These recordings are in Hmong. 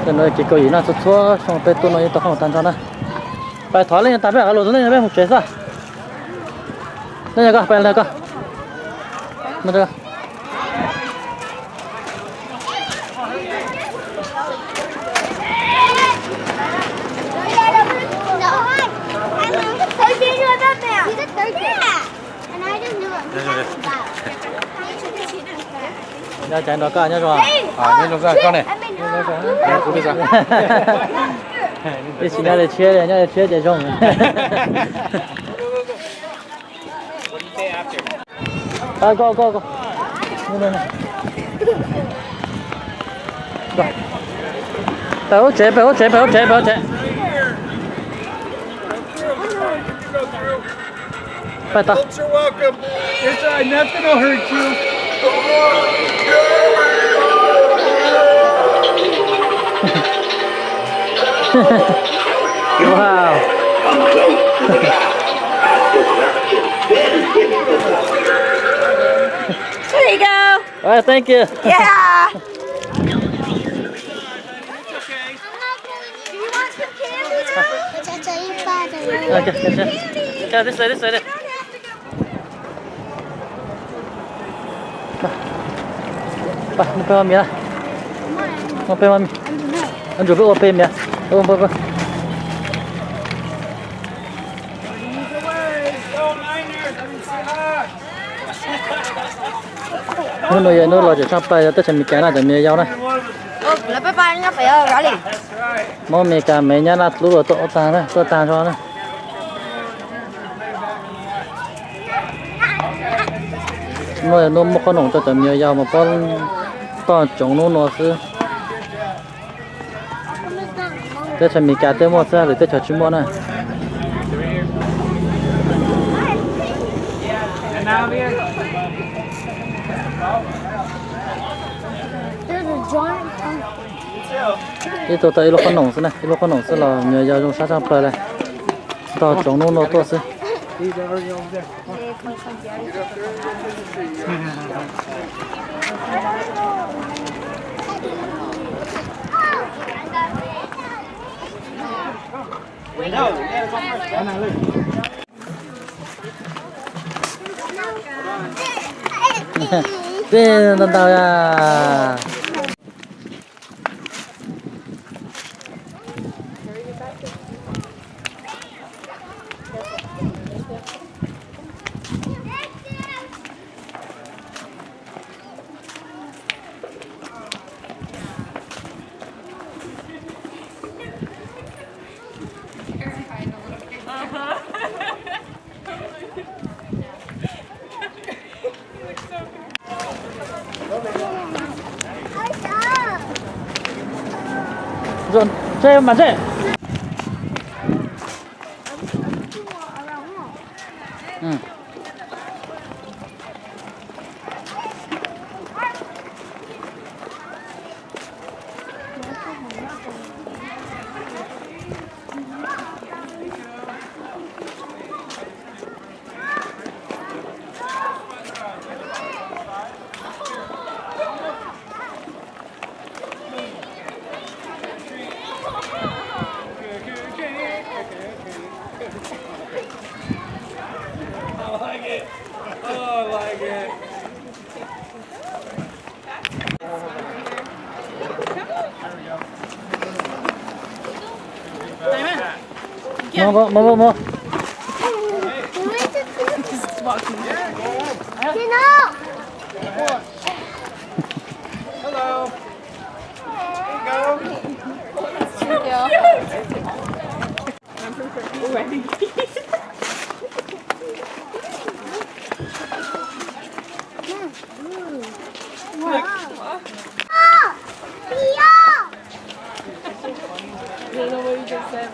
Tej no kev kaum yim no txhua txhua xyoo peb tuaj no yeej tau qhob noom tag nrho na. Pais thov leej twg tag peb los tus leej peb mus tsev xwb. Nej yog koj, pais los koj. Nyob caiv nrog koj nyob zoo. Nyob zoo koj ne. Ib tsis nyob li tshiab li, nyob li tshiab ces zoo. Koj, koj, koj. Pem hauv tsev, pem hauv tsev, pem hauv tsev, pem hauv tsev. Pais tau. Folks are welcome. It's all right. Nothing will hurt you. Wow. There you go. All right, thank you. Yeah. Do you want some candy? Okay, this way, this way. Pais, muaj peb ob miv na. Muaj peb ob miv. Ua ntsuas peb ua peb miv. Hnub no yog hnub los tseem tshaj plaws yog teb chaws Amelikas na, cov me nyuam yaus na. Muab Amelikas me nyab Naj Dlub los tuaj ua tag na, tuaj tag nrho na. Hnub no yog hnub muab qhob noom rau cov me nyuam yaus mas pab tog tsoom hnub no xwb. Teb chaws Amelikas thiaj muaj xwb, lwm teb chaws tsis muaj na. Ib tug tau ib lub qhob noom xwb na, ib lub qhob noom xwb los me nyuam yaus zoo sab tshaj plaws li. Tog tsoom hnub no tuaj xwb. Peb ntau ntau ya. Ntsej mas ntsej. I like it. Oh, I like it. Move, move, move, move. Hello. There you go.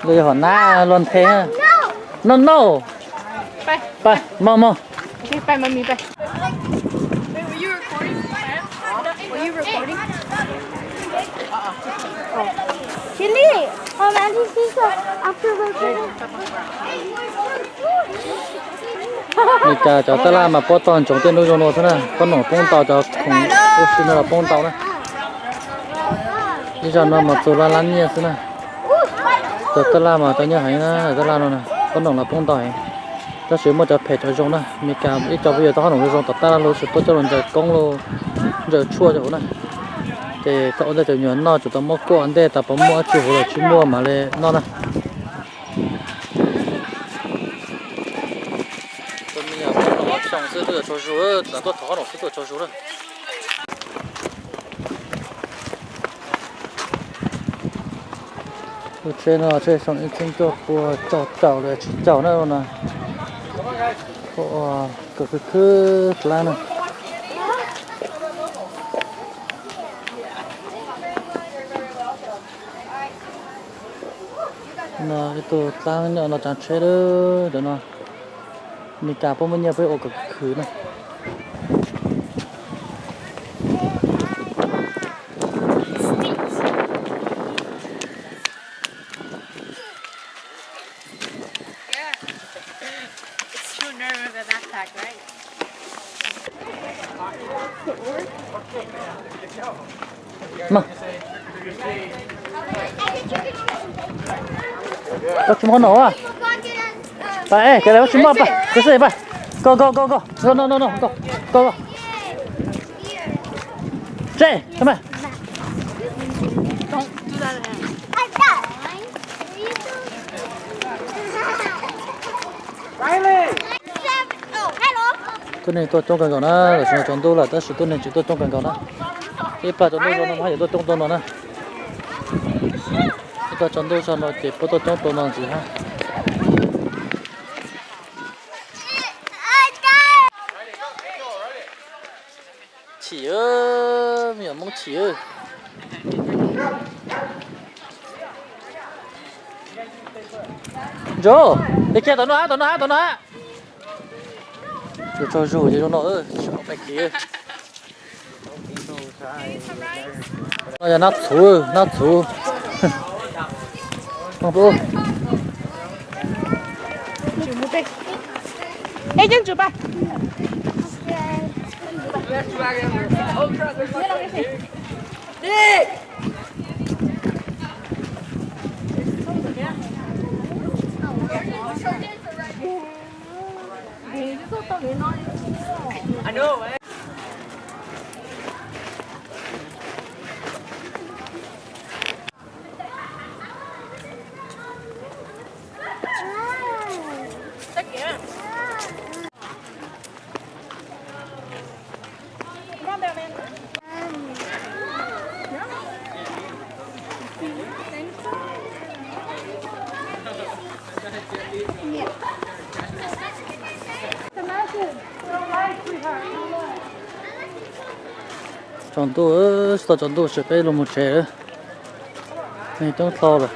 Lawv yog hom nab luag nthe. No, no. Pais, mus, mus. Were you recording? Were you recording? Chili, um, Auntie Cecil, after we're finished. Li cas cov tab laj mas pab tog ntsoov tej hnub zoo no xwb na, pab noom poob ntau, cov khoom ub si no los poob ntau na. Ib zaj no mas txug laj lab nyiaj xwb na. Cov taj laj mas cov nyiaj heev na, taj laj no na, qhob noom los poob ntau heev. Tab sis muaj cov phem cov zoo na, Meskas ib co phooj ywg tau qhob noom zoo zoo tom taj laj lug tsis tuaj coj lug ntsaws koob lug ntsaws tshuaj rau hauv na. Ces tau ua ntej cov me nyuam noj, tsum tau muab kuaj ua ntej tas puas muaj dab tsi huv los tsis muaj mam li noj na. Tus me nyuam ob xyoos xwb twb yuav tsaug zug, txawm tuaj thov qhob noom xwb twb yuav tsaug zug lawm. Lub tsheb no tsheb xyoo ib txhiab cuaj pua rau caum los tsis caum na no. Kom khwv khwb dlaab na. No ib tug dlaab nyob no tsav tsheb lawm cov no. Meskas puab muaj nyiaj puab ua kom khwv na. Koj tsis muaj qhob noom a? Pab, es, koj tsis muaj pab, koj xwb pab. Go, go, go, go. No, no, no, no, go, go, go. Tseg, come on. Tuab neeg tuaj coob kawg nkaus na, tam sim no tsaus ntuj lawm tab sis tuab neeg tseem tuaj coob kawg nkaus na. Ib plag tsaus ntuj zog no mas haj yam tuaj coob dua no na. Ib plag tsaus ntuj zog no ces puab tuaj coob dua no ntxiv hab. Chim, me nyuam Hmoob chim. Ntsuag, es kiag tom no hab, tom no hab, tom no hab. Yuav tsaug zug ces zoo no, tsis pom peb kiv. No yog nab txhuv, nab txhuv. Tsaus ntuj, tsis tau tsaus ntuj ces peb lug mus tsev lawm. Neeg coob dhau lawm.